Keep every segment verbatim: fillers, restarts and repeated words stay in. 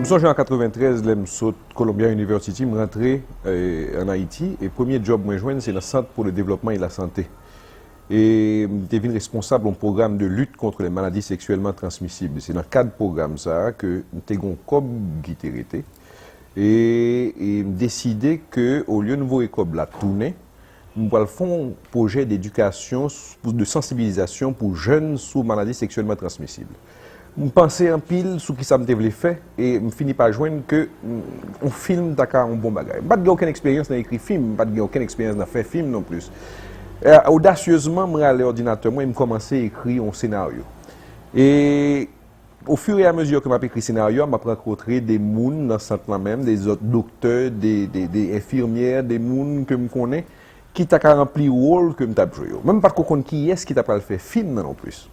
M sonje an katreventrèz, lè m sot Columbia University, m rantre, eh, ann Ayiti, e premye djòb mwen jwenn, se nan Sant pour le Développement et la Santé. E m te vin responsab yon pwogram de lutte contre les maladies sexuellement transmissibles. Se nan kad pwogram sa a ke m te gen yon kòb ki te rete. E, e m deside ke, olye n voye kòb la tounen, m pral fè yon pwojè d'edikasyon, de sansibilizasyon pou jèn sou maladi seksyèlman transmisib. M panse anpil sou kisa m te vle fè, e m fini pa jwenn ke, mm, yon fim ta ka yon bon bagay. M pa t gen okenn eksperyans nan ekri fim, m pa t gen okenn eksperyans nan fè fim non plis. E, odasyezman, m rale òdinatè mwen e m kòmanse ekri yon senaryo. E, ofiramezi ke m ap ekri senaryo a, m ap rankontre de moun nan sant lan menm, de zòt doktè, de, de, de enfimyè, de moun ke m konnen, ki ta ka ranpli wòl ke m t ap jwe yo. Men m pa t ko konn kiyès ki ta pral fè fim nan non plis.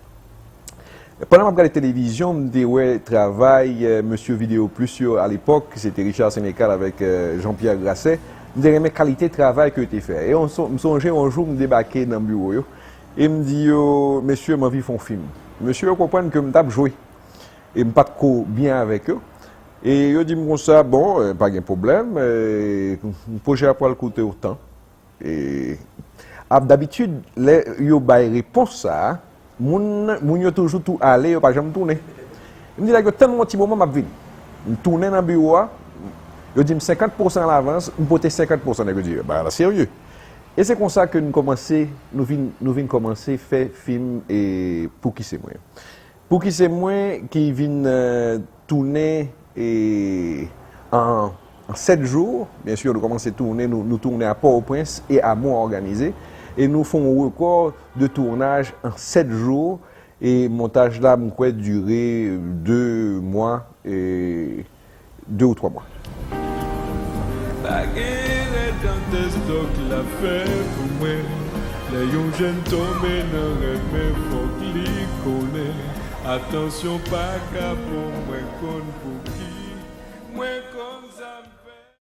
Pandan m ap gade televizyon, m te wè travay, eh, mesye Vidéo Plus yo alepòk, se te Richard Sénécal avèk, eh, Jean-Pierre Grasset. M te renmen kalite travay ke yo te fè. E on son-, m sonje yon jou m debake nan biwo yo, e m di yo, "Mesye, m anvi fè yon fim." Mesye yo konprann ke m t ap jwe. E m pa t ko byen avèk yo. E yo di m konsa, "Bon, eh, pa gen pwoblèm, eh, pwojè a pral koute w tan." E, ap, dabitid, lè yo bay repons sa a, moun, moun yo toujou tou ale, yo pa janm tounen. M di nèg yo, "Tann m yon ti moman, m ap vini." M tounen nan biwo a, yo di m senkant pousan alavans, m pote senkant pousan, nèg yo di, "Bagay la serye." E se konsa ke nou kòmanse, nou vin, nou vin kòmanse fè fim, e, Pouki se mwen. Pouki se mwen ki vin, eh, tounen, e, an, an sèt jou. Byen si, nou kòmanse tounen, nou, nou tounen a Pòtoprens e a Mòn Òganize. E nou fè yon rekò de tounaj an sèt jou. E montaj la, m kwè, dire de mwa, e, de ou twa mwa. Pa gen erè Dantès Dòk la fè pou mwen. Lè yon jèn tonbe nan renmen, fòk li konnen. Atansyon pa ka bon, mwen konn pou ki. Mwen konn sa.